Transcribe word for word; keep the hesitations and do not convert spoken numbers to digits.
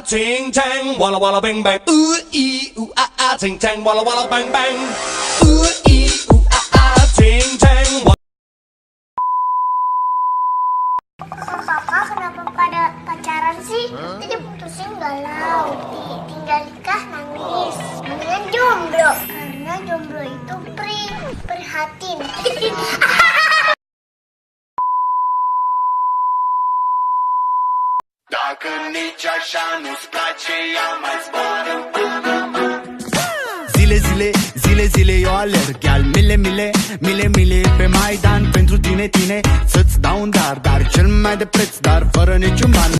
Ching chang, walla walla bang bang. Ooh ee ooh ah ah. Ching chang, walla walla bang bang. Ooh ee ooh ah ah. Ching chang. Wa- Kakak-kakak kenapa pada pacaran sih? Nanti diputusin galau, ditinggal nikah nangis. Mendingan jomblo, karena jomblo itu pri, prihatin. Zile, zile, zile, zile, eu alerg. Gel mile, mile, mile, mile pe maidan pentru tine, tine. Să-ți dau un dar, dar cel mai de preț, dar fără niciun ban.